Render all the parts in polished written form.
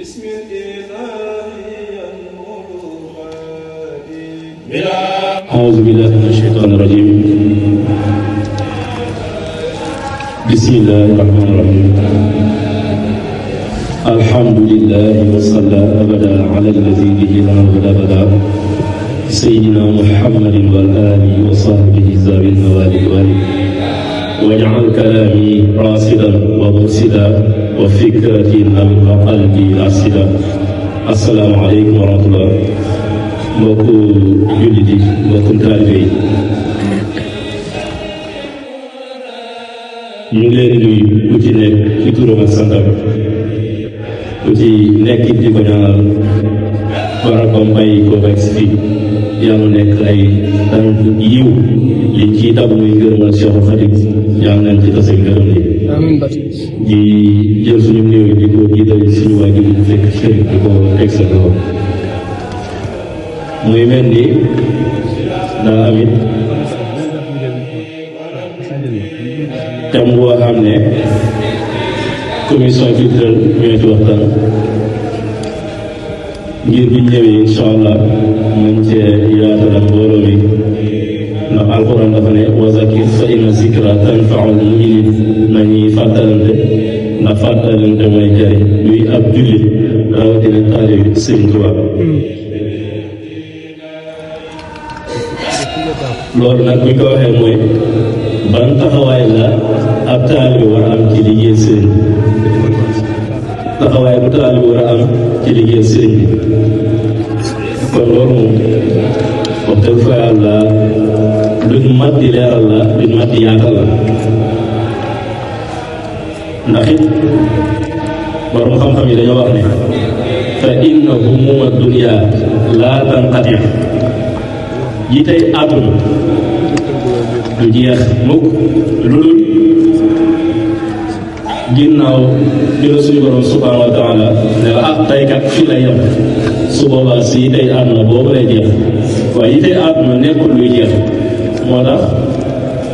بسم الإله ينور أعوذ بالله من الشيطان الرجيم بسم الله الرحمن الرحيم الحمد لله وصلى أبدا على الذي به لا هدى أبدا سيدنا محمد والآل وصحبه ذوي النوال والي واجعل كلامي راشدا ومرشدا وفكرتي نور قلبي أرشدا السلام عليكم ورحمة الله mbokku jullit yi mbokku taalibe yi ñu ngi leen di nuyu ku ci nekk ci turam ak santam ku ci nekk di ko ñaanal barakam bàyyi ko rek si fii yàlla nekk ay tànk yiw liñ ciy dab muy ngërëmal Cheikh Khadim yàlla nañ ci tase ngërëm li di jël suñu néew di ko jiital suñu waajur bu fekk ci di ko teg sa loxo muy mel ni daa amit thème boo xam ne commission culturelle ñoo ci waxtaan ngir bi ñëwee incha allah mën cee yaatal ak mbooloo mi ndax alxuraan dafa ne wa zakir fa inna zikra tanfaul muminin nañuy fàttalante ndax fàttalante mooy jariñ luy ab jullit rawatina taalibe Sëriñ Tuubaa loolu nag bu ñu ko waxee mooy ban taxawaay la ab taalibe war a am ci liggéey sëriñ bi taxawaay bu taalibe war a am ci liggéey sëriñ bi kon loolu moom wax dëgg fa yàlla luñ mat di leeral la luñ mat di yaatal la ndax it borom xam-xam yi dañoo wax ne fa inna humuma dunya laa tanqati yi tey àdduna du jeex mukk lu dul ginnaaw bi la suñu borom subhaanahu wa taala ne la tey kat fii lay yem su boobaa si yi tey àdduna boobu lay jeex waaye yi tey àdduna nekkul luy jeex moo tax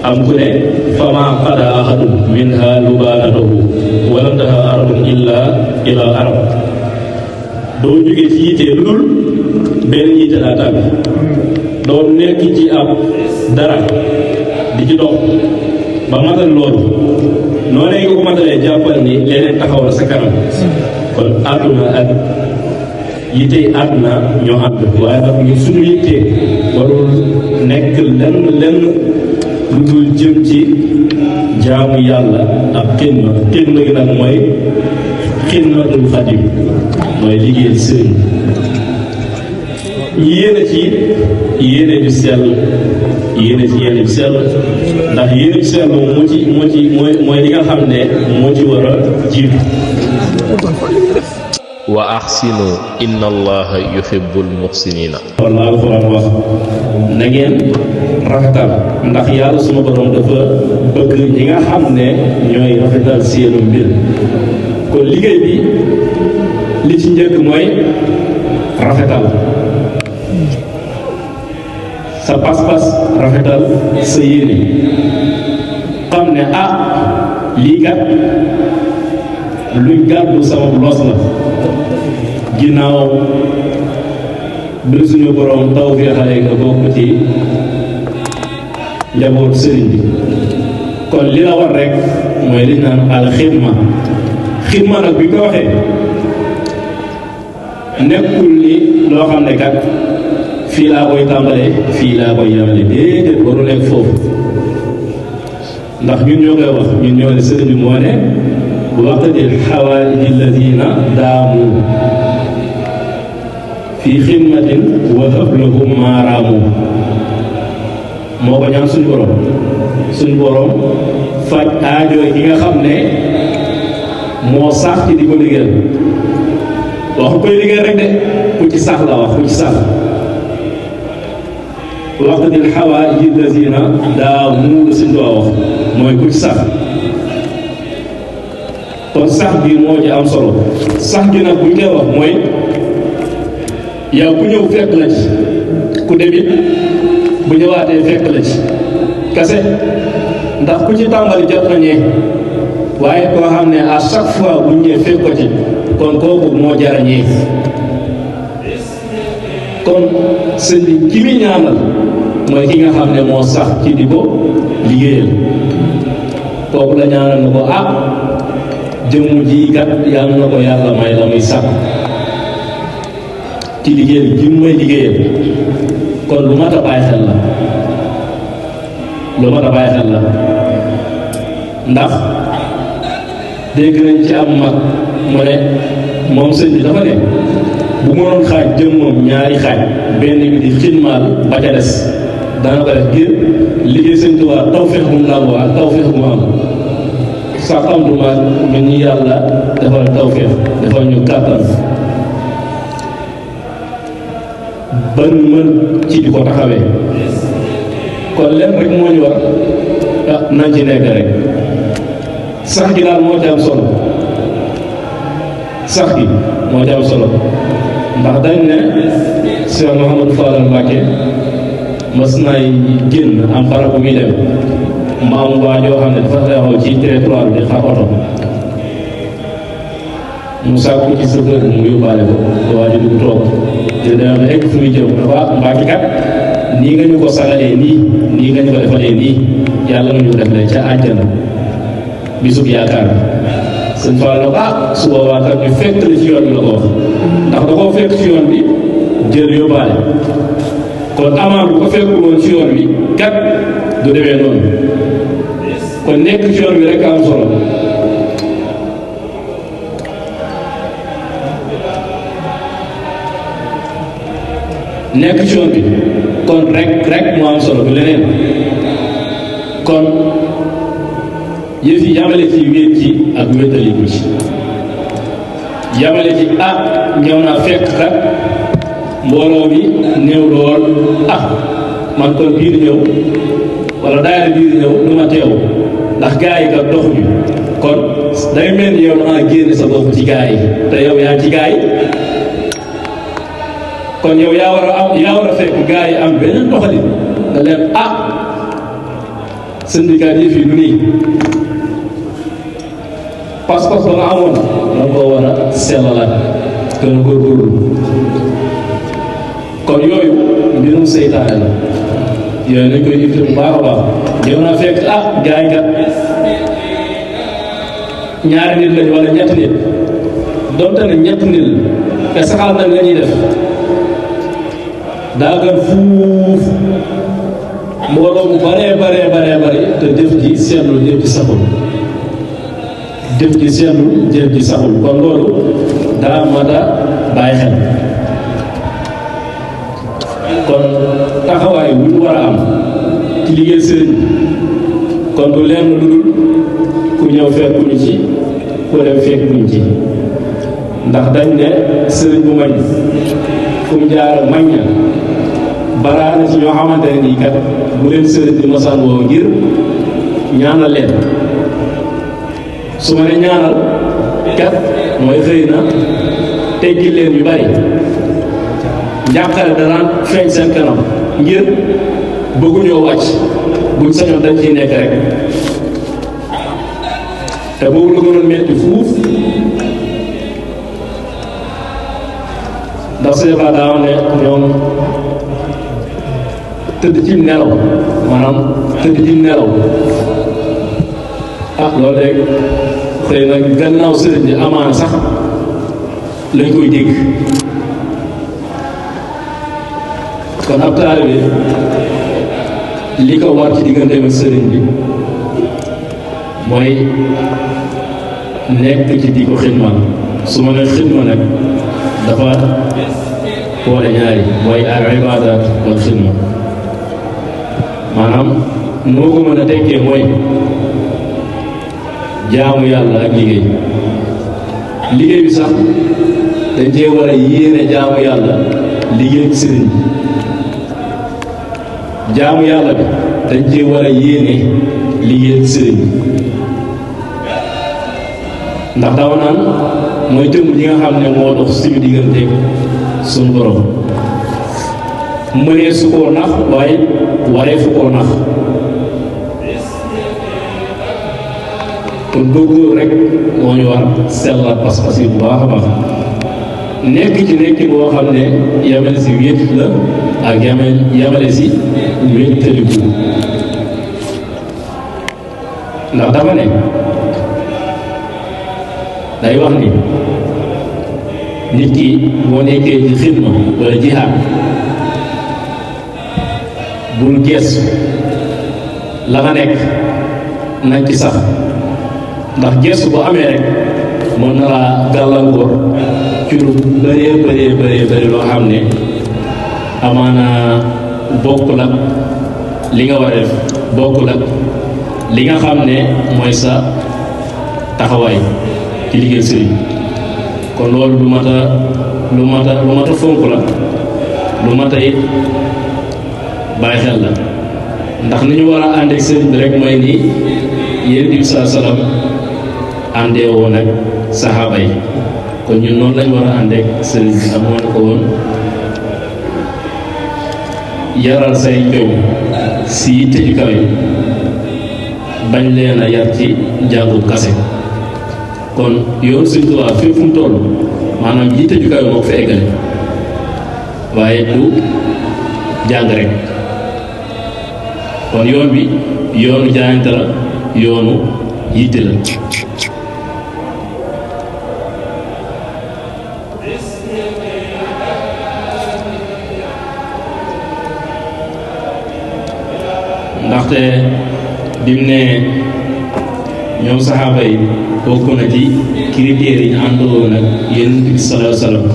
am ku ne fama qada ahadun minha lubaanatahu walam taha ardun illa ila arab doo jógee ci yitee lu dul benn yite laa tàgg doo nekk ci ab dara di ci dox ba matal loolu noonu nga ko matalee jàppal ni leneen taxaw la sa kanam kon àdduna ak yitey àdduna ñoo ànd waaye nag ñu suñu yittee warul nekk lenn lu dul jëm ci jaamu yàlla ak xidma gi nag mooy xidmatul xadim mooy liggéeyal sëriñ yéene ci yéene ju sell ndax yéene ju sell mooy li nga xam ne moo ci war a jiitu wa ahsinu inna allaha yuhibbul muhsinina walla alxuraan wax na ngeen rafetal ndax yàlla suma borom dafa bëgg ñi nga xam ne ñooy rafetal seenu mbir kon liggéey bi li ci njëkk mooy rafetal sa pas-pas rafetal sa yéene xam ne lii kat luy gàddu sama los la ginnaaw bi suñu borom taw fi xale nga bokk ci njaboot sëriñ bi kon li la war rek mooy li naan al xidma nag bi ko waxee nekkul ni loo xam ne kat fii laa koy tàmbalee fii laa koy yamale déedéet waru nekk foofu ndax ñun ñoo koy wax ñun ñoo ne sëriñ bi moo ne waqtil xawaaiji alladina daamu fii xidmatin wa hablahum maaraamu moo ko ñaan suñu borom faj aajo yi nga xam ne moo sax ci di ko liggéeyal waxu koy liggéey rek de ku ci sax la wax ku ci sax waqtil xawaaiji alladina daamu la suñu wax mooy ku ci sax kon sax bi moo ci am solo sax gi nag buñ koy wax mooy yow ku ñëw fekk la ci ku demit bu ñëwaatee fekk la ci kase ndax ku ci tàmbali jot na ñee waaye koo xam ne à chaque fois bu ñëwee fekk ko ci kon kooku moo jarañee kon sëñ bi ki muy ñaanal mooy ki nga xam ne moo sax ci di ko liggéeyal kooku la ñaanal na ko jëmm ji kat yàlla na ko yàlla may la muy sax ci liggéeyal ji may liggéeyal kon lu mat a bàyyi xel la ndax dégg nañ ci am mag mu ne moom sëñ bi dafa ne bu mënoon xaaj jëmmam ñaari xaaj benn bi di xidmaal ba ca des dana ko def ngir liggéey sëñ Tuubaa tawfeex bu mu làmboo ak tawfeex bu mu am sax am du ma ñun ñu yàlla defal tawfeex defal ñu kàttan ba ñu mën ci di ko taxawee kon leen rek moo ñu war nañ ci nekk rek sax gi daal moo ci am solo sax gi moo ci am solo ndax dañ ne Cheikh Mouhamadou Fadal Mbacké mas naay génn am barab bu muy dem ma am waa joo xam ne dafa taxaw ci territoire bi di xaar oto mu sàkku ci chauffeur mu yóbbaale ko waa ji dugg toog te dana ba egg fu muy jëm dafa Mbacké kat nii nga ñu ko sagalee nii nga ñu ko defalee nii yàlla nga ñu def leen ca àjjana bisub yaakaar sëñ Fall na ko su boobaa kat ñu fekk la ci yoon bi la ko wax ndax da koo fekk ci yoon bi jël yóbbaale kon amaan bu ko fekkul woon ci yoon bi kat du demee noonu kon nekk ci yoon bi rek am solo nekk ci yoon bi kon rek moo am solo du leneen kon yëf yi yamale ci wéet ci ak wéetaliku ci yamale ci ñëw naa fekk kat mbooloo mi néew lool man kon biir ñëw wala daayira biir ñëw du ma teew ndax gaa yi kat doxuñu kon day mel ni yow dangaa génne sa bopp ci gaa yi te yow yaa ci gaa yi kon yow yaa war a fekk gaa yi am beneen doxalin nga leen syndicat yi fii du nii pas-pas ba nga amoon da nga koo war a sellalaat gën a góorgóorlu kon yooyu mbirum seytaane la yooyu nañ koy éviter bu baax a baax ñëw naa fekk gaa yi kat ñaari nit lañ wala ñetti nit donte ne ñetti nit te saxaal nag la ñuy def daa gën fuuf mbooloo mu bare te jëf ji seetlu jëf ji saxul kon loolu daa mat a bàyyi xel kon taxawaay bu ñu war a am ci liggéey sëriñ kon du lenn lu dul ku ñëw fekkuñu ci ku dem fekkuñu ci ndax dañ ne sëriñ bu mañ fu mu jaar mañ ña balaa na ci ñoo xamante ne nii kat bu leen sëriñ di mosaan woo ngir ñaanal leen su ma ne ñaanal kat mooy xëy na teggil leen yu bari njàqare danaan feeñ seen kanam ngir bëgguñoo wàcc buñ sañoon dañ ciy nekk rek te boobu la gënoon metti fuuf ndax seefa daa ne ñoom tëdd ci nelaw maanaam tëdd ci nelaw loolu rek xëy na gannaaw sëriñ bi amaan sax lañ koy dégg kon ab taalibe li ko war ci digganteem ak sëriñ bi mooy nekk ci di ko xidma su ma nee xidma nag dafa boole ñaari mooy al ibaadaat wal xidma maanaam noo ko mën a tekkee mooy jaamu yàlla ak liggéey bi sax dañ cee war a yéene jaamu yàlla liggéey ak sëriñ bi jaamu yàlla bi dañ cee war a yéene liggéey ak sëriñ bi ndax daaw naan mooy jëmm ji nga xam ne moo dox suñu diggante suñu borom mënee su koo nax waaye waree fu koo nax kon góorgóorlu rek moo ñu war sellal pas-pas yi bu baax a baax nekk ci nekki boo xam ne yamale si wéet la ak yamale si wéttaliku ndax dafa ne day wax ni nit ki boo nekkee ci xidma wala jihaad bul geesu la nga nekk nañ ci sax ndax geesu bu amee rek mën na laa gàllankoor ci lu bëree loo xam ne amaana bokkul ak li nga war a def bokkul ak li nga xam ne mooy sa taxawaay ci liggéey sëriñ kon loolu lu mat a fonk la lu mat a it bàyyi xel la ndax ni ñu war a ànd ak sëriñ bi rek mooy nii Yonent bi sallallahu alayhi wasallam àndee woon ak saxaaba yi kon ñun noonu lañ war a ànd ak sëriñ bi am moo ne ko woon yaral say njow si yitte ju kawe bañ leen a yar ci jàngu kase kon yoon Sëriñ Tuubaa fépp fu mu toll maanaam yitte ju kawe moo ko fa eggale waaye du jàng rek kon yoon bi yoonu jaayante la yoonu yitte la ndaxte bi mu ne ñoom saxaaba yi bokk na ci critères yi ñu àndoon ak Yonent bi sallallahu alayhi wasallam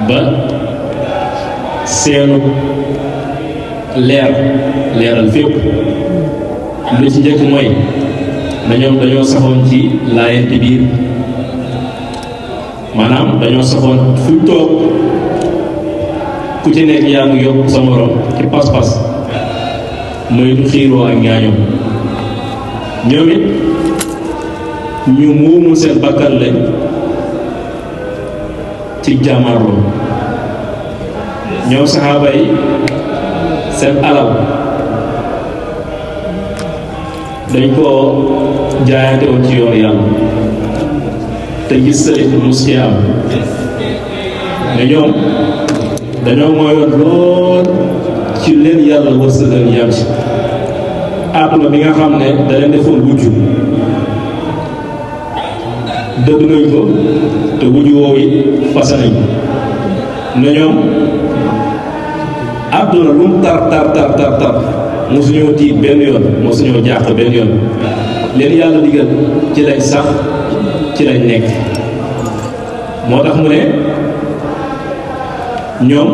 ba seenu leeral fépp lu ci njëkk mooy na ñoom dañoo saxoon ci laayante biir maanaam dañoo saxoon fu ñu toog ku ci nekk yaa ngi yokk sa morom ci pas-pas mooy du xiiroo ak ñaañoo ñoom it ñu muumul seen bakkan lañ ci jàmmarloo ñoom saxaaba yi seen alal dañ koo jaayante woon ci yoon yàlla te gis sëriñ mus ci am ne ñoom dañoo mooyoon lool ci leen yàlla wërsëgal yam ci àdduna bi nga xam ne da leen defoon wujju dëgg nañ ko te wujju woowu it fasa nañ ne ñoom àdduna lu mu tar mosuñoo tiit benn yoon mosuñoo jàq benn yoon leen yàlla digal ci lañ sax ci lañ nekk moo tax mu ne ñoom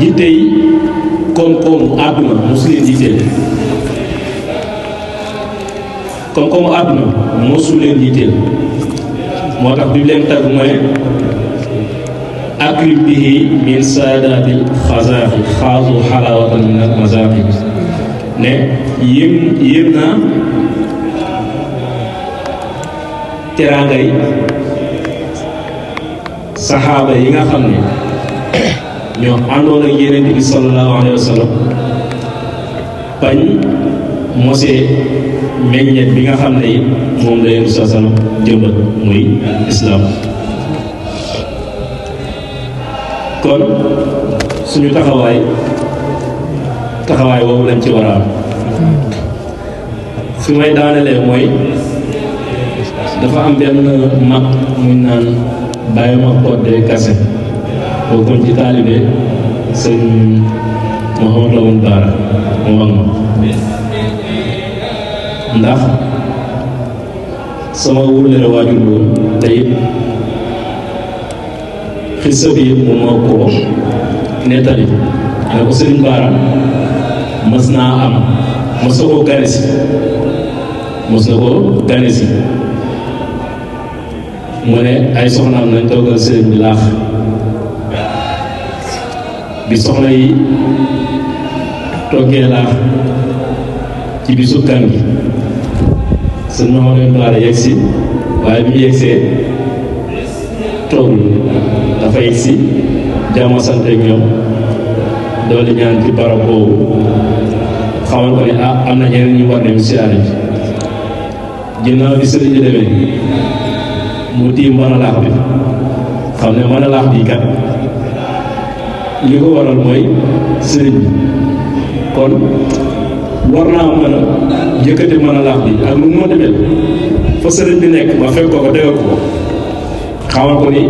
yitte yi koom-koomu àdduna mosu leen yitteel koom-koomu àdduna mosu leen yitteel moo tax bi leen tagg mooy akrim bihi min saadatil xazaaxi xaasu xalaawatan min al mazaaxi ne yéem naa teraangay saxaaba yi nga xam ne ñoo àndoon ak Yonent bi sallallahu alayhi wa sallam bañ mosee meññeet bi nga xam ne it moom la Yonent bi sallallahu alayhi wa sallam jëmbat muy islaam kon suñu taxawaay boobu lañ ci war a am fi may daanelee mooy dafa am benn mag muy naan bàyyi ma Codé Kassé bokkoon ci taalibe sëñ Mouhamadou Lamine Bara mu mag ma ndax sama wóllëre waajur woon te it xissa bi yëpp moom moo ko nettali ne ko Sëriñ Bara mës naa am mës na koo gane si mu ne ay soxnaam nañ toogal sëriñ bi laax bi soxna yi toggee laax ci bisu kan gi sëñ Mouhamadou Bara yegsi waaye bi mu yegsee toogul dafa yegsi jàmm sant ak ñoom doole ñaan ci barab boobu xamal ko ne am na ñeneen ñu war dem siyaare ji ginnaaw bi sëriñ bi demee mu tiim mën a laax bi xam ne mën a laax bi kat li ko waral mooy sëriñ bi kon war naa mën a yëkkati mën a laax bi ak lu mu demee fa sëriñ bi nekk ma fekk ko tegal ko xamal ko ni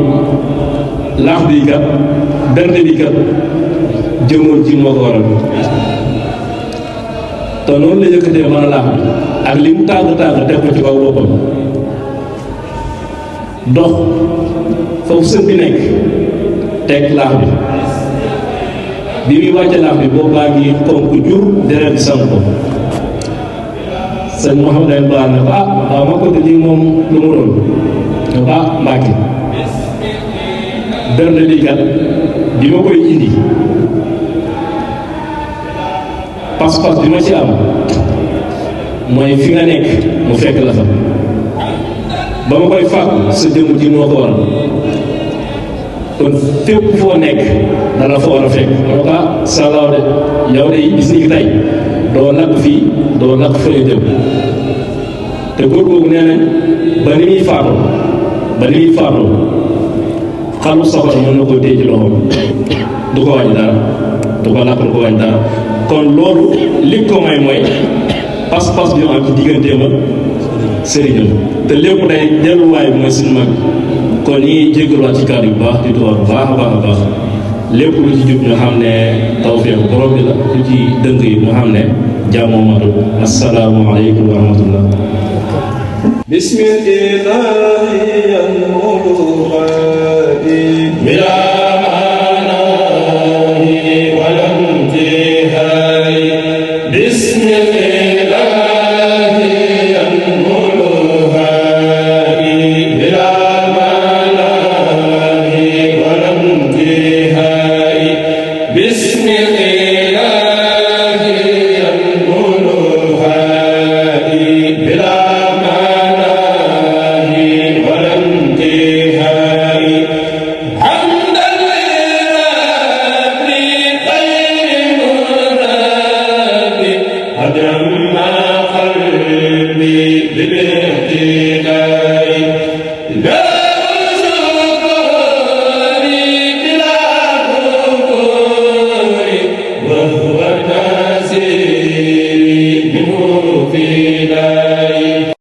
laax bi kat bernde bi kat jëmoon ji moo ko waral te noonu la yëkkatee mën a laax bi ak li mu tàng def ko ci kaw boppam dox foofu sën bi nekk teg laax bi muy wàcce laax bi boobu baa ngi konk jur deret di sang ko sëñ Mouhamed Ba ne ko waaw ma ko lii moom lu mu doon ne ko Mbàkke bernde bi kat bi ma koy indi pas-pas bi ma ci am mooy fi nga nekk mu fekk la fa ba ma koy fàggu sa jëmm ji moo ko waral kon fépp foo nekk dana fa war a fekk moo ko salaaw de yow de bis ni ki tey doo lakk fii doo lakk fële jëm te góor googu nee nañ ba ni muy faatoo xalu safara mën na ko téye ci loxoom du ko wàññi dara du ko lakk du ko wàññi dara kon loolu li ko may mooy pas-pas bi mu am ci digganteem ak sëriñam te lépp day delluwaay bi mooy suñu mag kon ñi jégaluwaat ci kàddu bu baax di tuwaat bu baax a baax lépp lu ci jub ñu xam ne tawfeex borom bi la lu ci dëng yi ñu xam ne jàmmoo matul assalaamu aleykum wa rahmatullah bismillahi